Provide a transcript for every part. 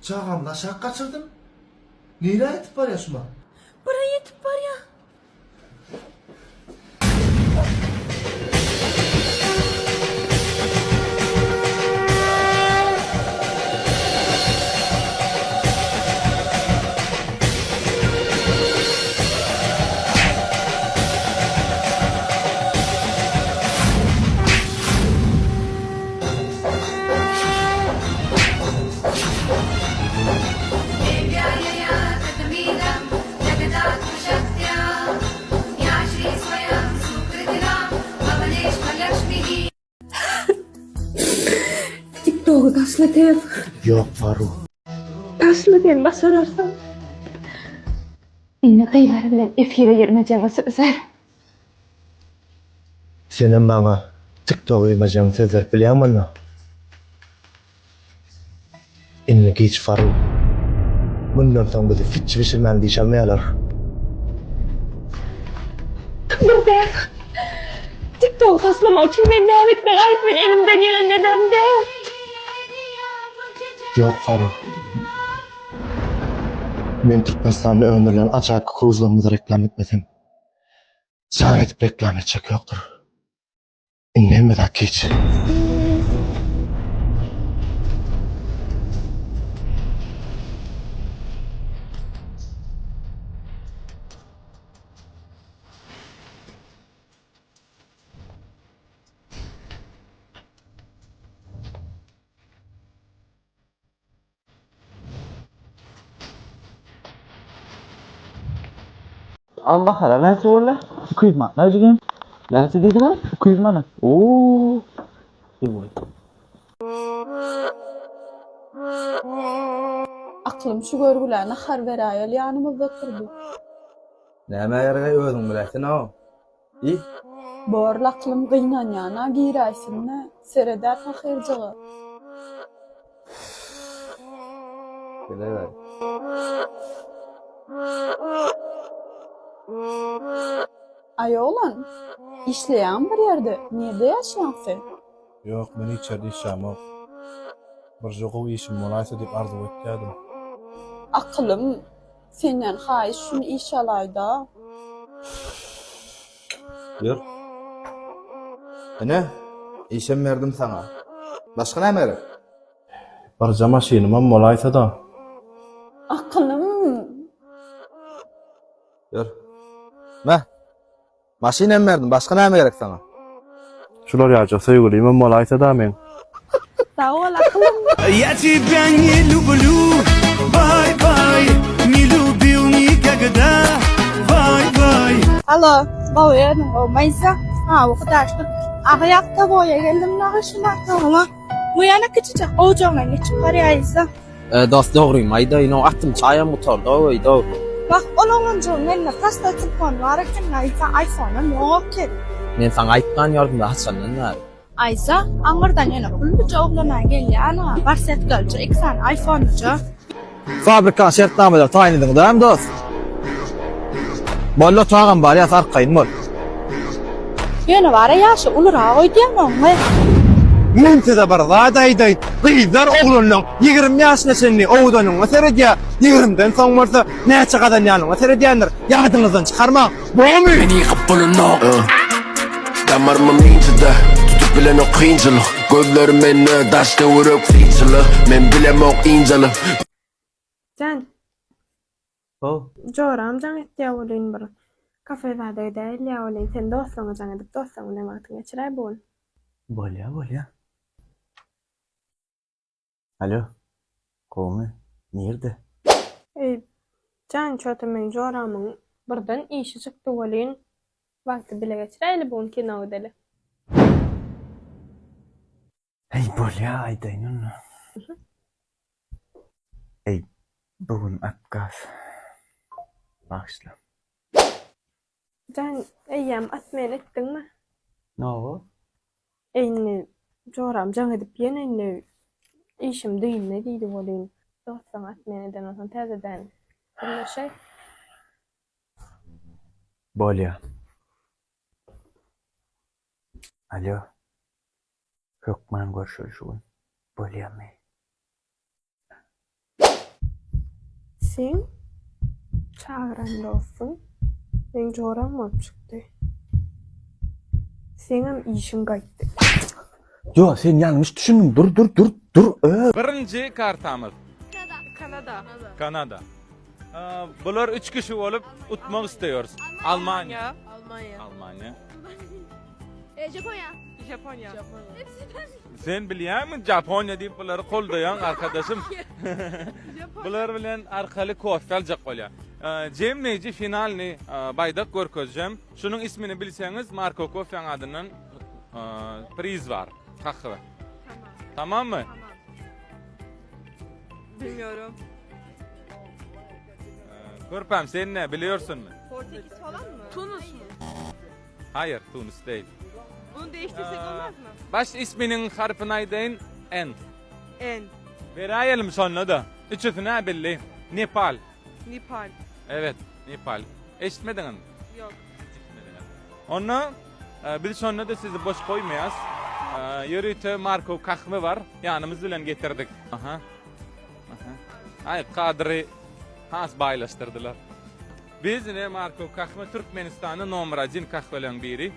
Çagamyny aşak gaçyrdym. Nirä ýetip barýa şuma? Bire ýetip barýa. TikToky taşla tez. Ýok Faru. Taşla sen başararsyň. Indi gyzlar bilen efire girmejegiňi söz ber. Senem maňa TikTok girmejegiňi söz berip bilýäňmi onda? Indi giç Faruk. Mundan soň bizi fitçi bişirmäň diýşalmaýarlar. Nurberk. TikToky taşlamak üçin men näme etmeli aýt men elimden gelenini ederin de. Ýok Faruk. Men Türkmenistanda öndürilen ajaýyp kukuruzlarymyzy reklam etmesem, jan edip reklam etjek ýokdur. Indi hemme zat giç. Al bahara näçe boldy? 200 manat näjigim? Näçe diýdiň? 200 manat. Oo. Goý. Aklym şu görgülä nahar beräýeli ýanymyzda oturdy. Nämä geregaý özüň biläýsene-ow. I. Borly aklym gynanýana giräýsin-dä, sered-ä pahyrjyga. Gelewer. Aý oglan, işleýäňmi bir ýerde, nirde ýaşaýaň sen? Ýok, men hiç ýerde işlämok. Birje gowy işim bolaýsa diýip arzuw etýädim. Akylym, Senden haýyş şuny işe alaýda. Ýör. Ine, işem berdim saňa. Başga näme gerek? Birje maşynymam bolaýsa-da. Akylym. Ýör. Meh. Maşyn hem berdim, başga näme gerek saňa? Şular ýalyja söýgülimem bolaýsa-da meň. Sag bol akylym. Ya тебя не люблю, бай бай, не любил никогда, бай бай. Alo, gowy ýörüň, gowy Maýsa. Ha, hudaşlyk. Aga ýakda boýa geldim dagy şuna. Oňa. Bu ýana kiçijek ojagyna geçip barýaýsa. Dost dogrymy aýdaýyn o atym çaýam gutardy o öýde. Wah ol oglanjygyň elinde prostoý telefony bar eken Aýsa aýfonam ýok eken. Men saňa aýtman ýördüm-de haçandan bäri. Aýsa aňyrdan ýene pulluja oglana gelýän-a barsetkalyja iki sany aýfonlyja. Fabrikanyň şertnamalary taýyn ediň dämi dost? Boldy otagam barýas arkaýyn bol. Ýöne bara ýaşy ulurak öýdýän oňňy. Men size bir zat aýdaýyn, gyzlar oglanlaň 20 ýaşyna çenli owadanyňa seredýär, ýigrimden soň bolsa näçe gazanýanyňa seredýändir, ýadyňyzdan çykarmaň, bormy? Meni ýykyp bolanok Damarymam inçede Tutup bilenok kynçylyk Gözlerim mende daş töwerek synçyly Men bilemok ynjalyp. Jan. How. Joram jaň etýä welin bir kafe zada gidäýilýä welin sen dostlaňa jaň edip dostlaň bilen wagtyňy geçiräý bu gün. Bolýa bolýa. Alo. Gowmy? Nirde? Eý jan çota meň joramyň birden işi çykdy welin wagty bile geçiräýli bu gün kino gideli. Eý bolýa aýdaýyn onda. Eý bu gün otkaz. Bagyşla. Jan eýýäm atmen etdiňmi? Nowa. Eý indi joram jaň edip ýene indi işim dyndy diýdi welin dostlaň atmen eden bolsaň täzeden gürleşeý. Bolýa. Alýo. Hökman görşeli şu gün. Bolýamy? Seň çagyran dostuň meň joram bolup çykdy. Seňem işiň gaýtdy. Ýok, sen ýalňyş düşündiň. Dur, dur, dur, dur. Ö. Birinji kartamyz. Kanada. Kanada. Bular üç kişi bolup utmak istiyoruz. Almanya. Almanya. Almanya. Japonya. Japonya. Sen bilýärmiň Japoniýa diýip bulary goldaýaň arkadaşym. Bular bilen arkaly kofe aljak bolýar. Jemleýji finalny baýdak görkezjem. Şunuň ismini bilseňiz Marko Kofeň adyndan priz bar. Kahwe. Tamam. Tamammy? Bilmiyorum. Körpäm sen ne biliyorsunmy? Portekiz falan mı? Tunus mu? Hayır, Tunus değil. Bunu değiştirsek olmaz mı? Baş isminiň harpyny aýdaýyn, N. N. Beräýelim şonda-da. Üçüsini-ä bildi. Nepal. Nepal. Evet, Nepal. Eşitmediňizmi? Ýok. Eşitmediňiz. Onda biz şonda-da sizi boş goýmaýas. Ýörite Marko kahwe bar, ýanymyz bilen getirdik. Aha. Aha. Aý, kadry has baýlaşdyrdylar. Biz ine Marko kahwe Türkmenistanda nomer odin kahweleriň biri.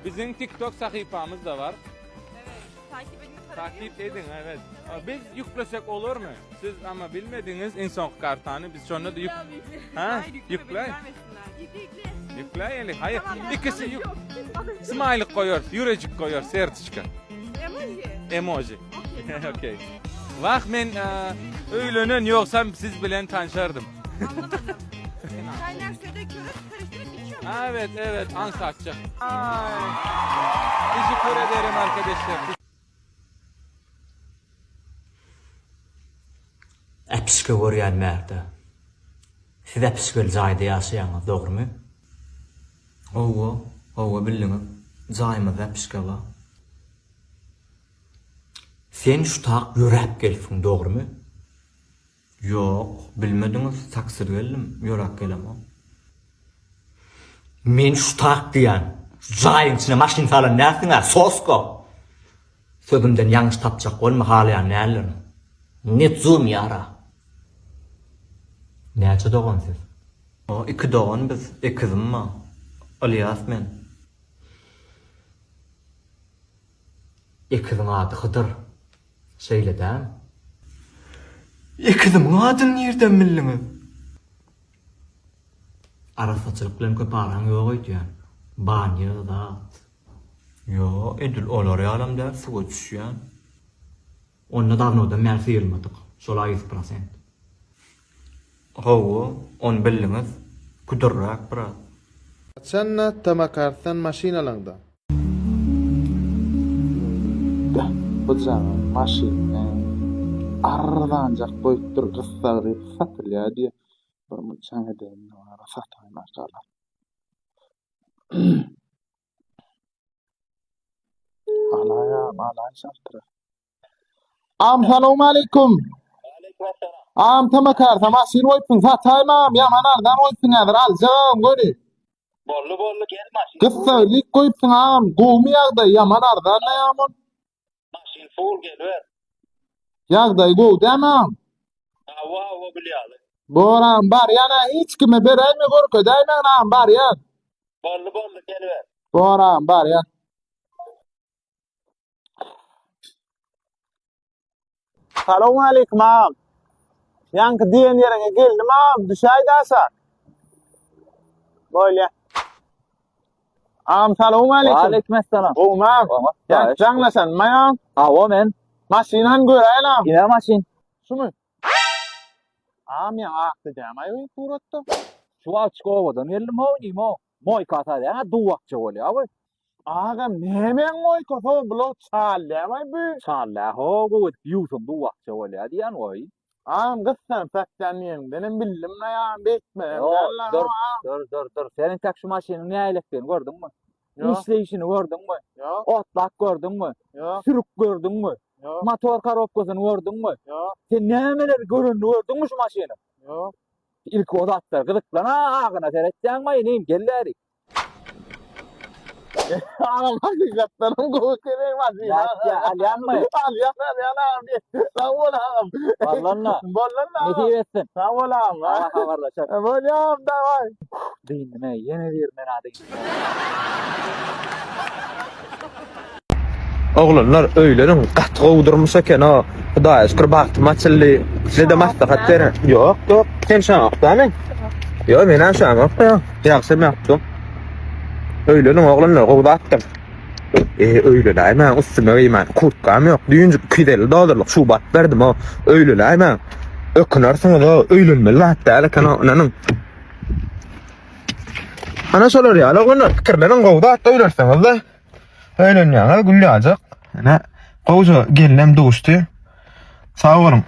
Biziň TikTok sahypamyz-da bar. Evet. Takip edin. Takip ediň, evet. Biz ýüklesek bolarmy? Siz ama bilmediňiz iň soňky kartany biz şonda da ýük. Ha? Ýükle. Ýükläýeli. Haýyr, ikisi ýük. Smaýlik goýarys, ýürejik goýarys, serdiçka. Emoji. Emoji. Okey. Wah men öýlenen ýogsam siz bilen tanşardym. Anlamadım. Kaynar suya döküyoruz, karıştırıp içiyor muyuz? Evet, evet, aňsatja. Ay. Teşekkür ederim arkadaşlar. Äpişge görýän bärde. Siz äpişgeli jaýda ýaşaýaňyz, dogrumy? Hawa, hawa bildiňiz. Jaýymyzda äpişge bar. Sen şu tak ýöräp gelipsiň, dogrumy? Ýok, bilmediňiz, takside geldim, ýöräp gelemok. Men şu tak diýýän, şu jaýyň içine maşyn salan dälsiň-ä, soska! Sözümden ýalňyş tapjak bolma, halaýan däldirin. Nezum ýara. Näçe dogan siz? O, iki dogan biz, ekizim bar. Ylýas men. Ekiziň ady Hydyr. Şeýle dämi? Ekizimiň adyny nirden bildiňiz? Arassaçylyk bilen köp araň ýok öýdýän. Banýa zat. Ýok, edil olar ýalam däl, suwa düşýän. Onda dawnodan bäri syýrylmadyk. Şol-a 100%. Hawa, ony bildiňiz. Küdürräk biraz. Haçanda Tamakartdan maşyn alaňda. Bu jaňyň maşynyny arzanjak goýupdyr gyssagly satylýar diýip bir jaň edeýin bara sataýmakalar. Alaýam alaý şartyra. Agam salowmaleýkum. Agam tamakarsa maşyn goýupsyň sataýma agam ýaman arzan goýupsyň häzir aljak agam göni. Boldy boldy gel maşyn. Gyssaglyk goýupsyň agam gowmy ýagdaý ýaman arzan agam ol. Maşyn full geliber. Ýagdaý gowy dämi agam? Hawa hawa gül ýaly. Bor agam barýan a hiç kime beräýme görkezäýmägin agam barýan. Boldy boldy geliber. Bor agam barýan. Salowmaleýkim agam. Ýaňky diýen ýeriňe geldim agam, düşäýdi aşak. Bolýa. Agam salowmaleýkim. Waleýkim essalam. Gowmy agam? Ýaňky jaňlaşanmy agam? Hawa men. Maşynany göräýeli agam. Ine maşyn. Şumy? Agam ýaňy akdy dämi aý suratda? Şu wagtçyk obadan geldim how nimo. Moýka salýaň-a duwakça bolýa we. Agam nämäň moýkasy o bular çal dämaý bu. Çal dä ho gowy edip ýuwsaň duwakça bolýa diýýän goý. Agam gyssanyp satýan diýeniňdenem bildim la agam beýtmezem Ýok däl la dur agam. dur dur dur sen entek şu maşynyň nähilekdigini gördüňmi? Ýok. Işleýşini gördüňmi? Ýok. Otlap gördüňmi? Ýok. Sürüp gördüňmi? Ýok. Motor korobkasyny gördüňmi? Ýok. Sen nämeleri görenini gördüňmi şu maşynyň? Ýok. Ilki o zatlara gyzyklan-a, agyna seretýäňmi inim, gel bärik. Agam hakykatdanam gowy eken maşyn. Nätýä, alýanmy? Alýan, alýan agam. Sag bol agam. Bollanla. Bollanla agam. Nesip etsin. Sag bol agam. Hawa habarlaşar. Bolýa agam, daway. Dyndymy, ýene bir men-ä dyndy. Oglanlar öýleniň gaty gowy durmuş eken o. Hudaýa şükür bagtym açyldy. Size-de maslahat berin. Ýok, ýok. Sen şaňok men. Ýok, men-ä şaňok da. Ýagşy ýokdy. Öýleniň oglanlar gowy zatdyr. E, öýlenäýmäň üstüme geýmän. Kurtkam ýok. Düýnjük 250 dollarlyk şuba atyp berdim o. Öýlenäýmäň. Ökünersiňiz o. Öýlenmeli zat däl eken o. Ynanyň. Ana şolar ýaly oglanlar pikirleniň gowy zat öýlenseňiz-de. Öýlenýäňiz gül ýaljak. Ine gowja gelinem duşdy. Sag boluň.